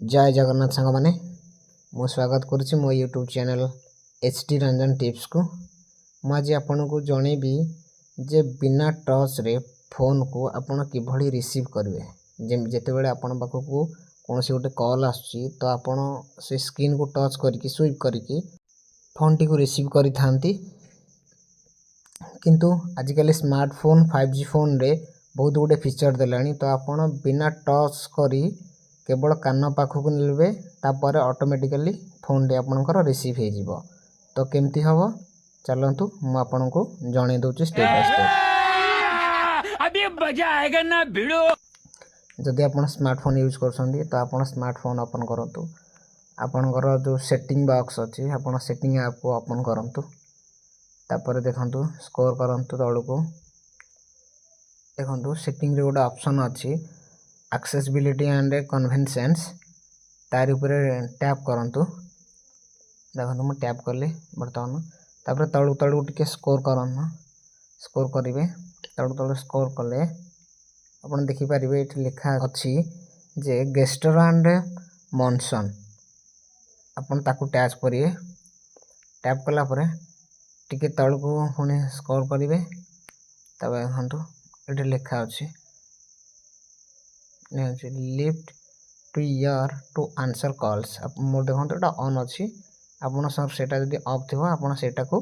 ଜୟ ଜଗନ୍ନାଥ ସାଙ୍ଗମାନେ, ମୁଁ ସ୍ୱାଗତ କରୁଛି ମୋ YouTube channel H T Ranjan ଟିପ୍ସକୁ। ମୁଁ ଆଜି ଆପଣଙ୍କୁ ଜଣେଇବି ଯେ ବିନା ଟଚ୍ରେ ଫୋନ୍କୁ ଆପଣ କିଭଳି ରିସିଭ୍ କରିବେ। ଯେତେବେଳେ ଆପଣଙ୍କ ପାଖକୁ କୌଣସି ଗୋଟେ କଲ୍ ଆସୁଛି, ତ ଆପଣ ସେ ସ୍କ୍ରିନ୍କୁ ଟଚ୍ କରିକି, ସୁଇପ୍ କରିକି ଫୋନ୍ଟିକୁ ରିସିଭ୍ କରିଥାନ୍ତି। କିନ୍ତୁ ଆଜିକାଲି ସ୍ମାର୍ଟଫୋନ୍, 5G ଫୋନ୍ରେ ବହୁତ ଗୁଡ଼ିଏ ଫିଚର୍ ଦେଲାଣି। ତ ଆପଣ ବିନା ଟଚ୍ କରି କେବଳ କାନ ପାଖକୁ ନେବେ, ତାପରେ ଅଟୋମେଟିକାଲି ଫୋନ୍ଟି ଆପଣଙ୍କର ରିସିଭ୍ ହେଇଯିବ। ତ କେମିତି ହେବ, ଚାଲନ୍ତୁ ମୁଁ ଆପଣଙ୍କୁ ଜଣେଇ ଦେଉଛି ଷ୍ଟେପ୍ ବାଇ ଷ୍ଟେପ୍। अभी मजा आएगा ना, भिड़ू। ଯଦି ଆପଣ ସ୍ମାର୍ଟଫୋନ୍ ୟୁଜ୍ କରୁଛନ୍ତି, ତ ଆପଣ ସ୍ମାର୍ଟଫୋନ୍ ଓପନ୍ କରନ୍ତୁ। ଆପଣଙ୍କର ଯେଉଁ ସେଟିଂ ବକ୍ସ ଅଛି, ଆପଣ ସେଟିଂ ଆପ୍କୁ ଓପନ୍ କରନ୍ତୁ। ତାପରେ ଦେଖନ୍ତୁ, ସ୍କ୍ରୋଲ୍ କରନ୍ତୁ ତଳକୁ। ଦେଖନ୍ତୁ, ସେଟିଂରେ ଗୋଟେ ଅପସନ୍ ଅଛି ଆକ୍ସେସିବିଲିଟି ଆଣ୍ଡ କନଭିନିଏନ୍ସ, ତାରି ଉପରେ ଟ୍ୟାପ୍ କରନ୍ତୁ। ଦେଖନ୍ତୁ, ମୁଁ ଟ୍ୟାପ୍ କଲି ବର୍ତ୍ତମାନ। ତାପରେ ତଳକୁ ତଳକୁ ଟିକେ ସ୍କ୍ରୋଲ୍ କରନ୍ତୁ, ସ୍କ୍ରୋଲ୍ କରିବେ। ତଳକୁ ତଳକୁ ସ୍କ୍ରୋଲ୍ କଲେ ଆପଣ ଦେଖିପାରିବେ, ଏଠି ଲେଖା ଅଛି ଯେ ଗେଷ୍ଟର ଆଣ୍ଡ ମୋସନ୍। ଆପଣ ତାକୁ ଟ୍ୟାପ୍ କରିବେ। ଟ୍ୟାପ୍ କଲା ପରେ ଟିକେ ତଳକୁ ପୁଣି ସ୍କ୍ରୋଲ୍ କରିବେ। ତାପରେ ଦେଖନ୍ତୁ, ଏଠି ଲେଖା ଅଛି "Lift to ear to answer calls"। ମୋର ଦେଖନ୍ତୁ, ଏଇଟା ଅନ୍ ଅଛି। ଆପଣ ସେଇଟା ଯଦି ଅଫ୍ ଥିବ, ଆପଣ ସେଇଟାକୁ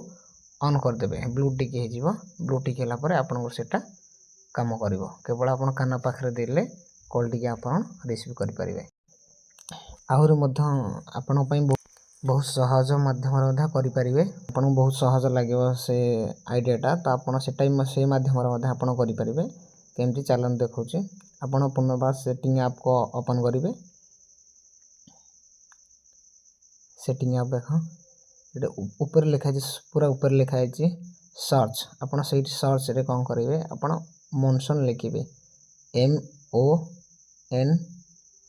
ଅନ୍ କରିଦେବେ। ବ୍ଲୁ ଟିକ୍ ହେଇଯିବ। ବ୍ଲୁ ଟିକ୍ ହେଲା ପରେ ଆପଣଙ୍କର ସେଇଟା କାମ କରିବ। କେବଳ ଆପଣ କାନ ପାଖରେ ଦେଲେ କଲ୍ଟିକି ଆପଣ ରିସିଭ୍ କରିପାରିବେ। ଆହୁରି ମଧ୍ୟ ଆପଣଙ୍କ ପାଇଁ ବହୁତ ସହଜ ମାଧ୍ୟମରେ ମଧ୍ୟ କରିପାରିବେ। ଆପଣଙ୍କୁ ବହୁତ ସହଜ ଲାଗିବ ସେ ଆଇଡ଼ିଆଟା, ତ ଆପଣ ସେଇଟା ବି ସେଇ ମାଧ୍ୟମରେ ମଧ୍ୟ ଆପଣ କରିପାରିବେ। କେମିତି, ଚାଲନ୍ତୁ ଦେଖାଉଛି। ଆପଣ ପୁନର୍ବାର ସେଟିଂ ଆପ୍କୁ ଓପନ୍ କରିବେ। ସେଟିଂ ଆପ୍ ଦେଖ, ଏଠି ଉପରେ ଲେଖା ହେଇଛି, ପୁରା ଉପରେ ଲେଖା ହେଇଛି ସର୍ଚ୍ଚ। ଆପଣ ସେଇଠି ସର୍ଚ୍ଚରେ କ'ଣ କରିବେ? ଆପଣ ମୋସନ୍ ଲେଖିବେ, ଏମ୍ ଓ ଏନ୍,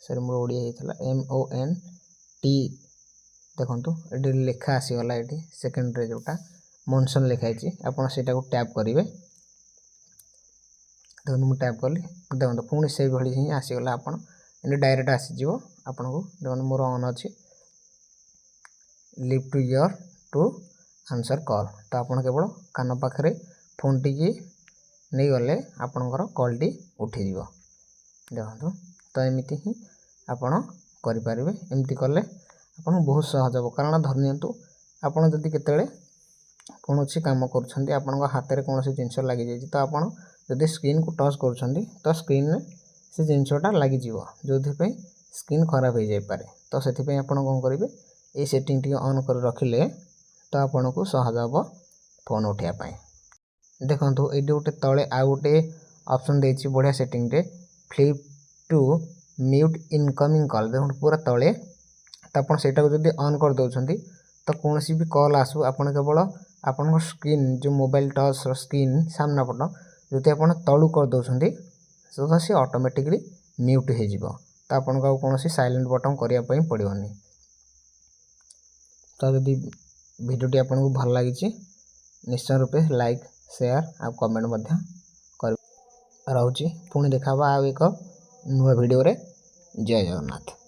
ସରି, ମୋର ଓଡ଼ିଆ ହେଇଥିଲା, ଏମ୍ ଓ ଏନ୍ ଟି। ଦେଖନ୍ତୁ, ଏଠି ଲେଖା ଆସିଗଲା। ଏଠି ସେକେଣ୍ଡରେ ଯେଉଁଟା ମୋସନ୍ ଲେଖା ହେଇଛି, ଆପଣ ସେଇଟାକୁ ଟ୍ୟାପ୍ କରିବେ। ଦେଖନ୍ତୁ, ମୁଁ ଟ୍ୟାପ୍ କଲି। ଦେଖନ୍ତୁ, ପୁଣି ସେଇଭଳି ହିଁ ଆସିଗଲା। ଆପଣ ଏମିତି ଡାଇରେକ୍ଟ ଆସିଯିବ ଆପଣଙ୍କୁ। ଦେଖନ୍ତୁ, ମୋର ଅନ୍ ଅଛି "Lift to ear to answer call"। ତ ଆପଣ କେବଳ କାନ ପାଖରେ ଫୋନ୍ଟିକି ନେଇଗଲେ ଆପଣଙ୍କର କଲ୍ଟି ଉଠିଯିବ। ଦେଖନ୍ତୁ, ତ ଏମିତି ହିଁ ଆପଣ କରିପାରିବେ। ଏମିତି କଲେ ଆପଣଙ୍କୁ ବହୁତ ସହଜ ହେବ। କାରଣ ଧରି ନିଅନ୍ତୁ, ଆପଣ ଯଦି କେତେବେଳେ କୌଣସି କାମ କରୁଛନ୍ତି, ଆପଣଙ୍କ ହାତରେ କୌଣସି ଜିନିଷ ଲାଗିଯାଇଛି, ତ ଆପଣ ଯଦି ସ୍କ୍ରିନ୍କୁ ଟଚ୍ କରୁଛନ୍ତି, ତ ସ୍କ୍ରିନ୍ରେ ସେ ଜିନିଷଟା ଲାଗିଯିବ, ଯେଉଁଥିପାଇଁ ସ୍କ୍ରିନ୍ ଖରାପ ହେଇଯାଇପାରେ। ତ ସେଥିପାଇଁ ଆପଣ କ'ଣ କରିବେ? ଏଇ ସେଟିଂ ଟିକେ ଅନ୍ କରି ରଖିଲେ ତ ଆପଣଙ୍କୁ ସହଜ ହେବ ଫୋନ୍ ଉଠାଇବା ପାଇଁ। ଦେଖନ୍ତୁ, ଏଇଠି ଗୋଟେ ତଳେ ଆଉ ଗୋଟେ ଅପସନ୍ ଦେଇଛି, ବଢ଼ିଆ ସେଟିଂଟେ, "Flip to mute incoming call"। ଦେଖନ୍ତୁ, ପୁରା ତଳେ। ତ ଆପଣ ସେଇଟାକୁ ଯଦି ଅନ୍ କରିଦେଉଛନ୍ତି, ତ କୌଣସି ବି କଲ୍ ଆସୁ, ଆପଣ କେବଳ ଆପଣଙ୍କ ସ୍କ୍ରିନ୍, ଯେଉଁ ମୋବାଇଲ୍ ଟଚ୍ର ସ୍କ୍ରିନ୍ ସାମ୍ନା ପଟ ଯଦି ଆପଣ ତଳୁ କରିଦେଉଛନ୍ତି, ତ ସେ ଅଟୋମେଟିକଲି ମ୍ୟୁଟ୍ ହେଇଯିବ। ତ ଆପଣଙ୍କୁ ଆଉ କୌଣସି ସାଇଲେଣ୍ଟ ବଟନ୍ କରିବା ପାଇଁ ପଡ଼ିବନି। ତ ଯଦି ଭିଡ଼ିଓଟି ଆପଣଙ୍କୁ ଭଲ ଲାଗିଛି, ନିଶ୍ଚୟ ରୂପେ ଲାଇକ୍, ସେୟାର ଆଉ କମେଣ୍ଟ ମଧ୍ୟ କରି ରହୁଛି। ପୁଣି ଦେଖା ହେବ ଆଉ ଏକ ନୂଆ ଭିଡ଼ିଓରେ। ଜୟ ଜଗନ୍ନାଥ।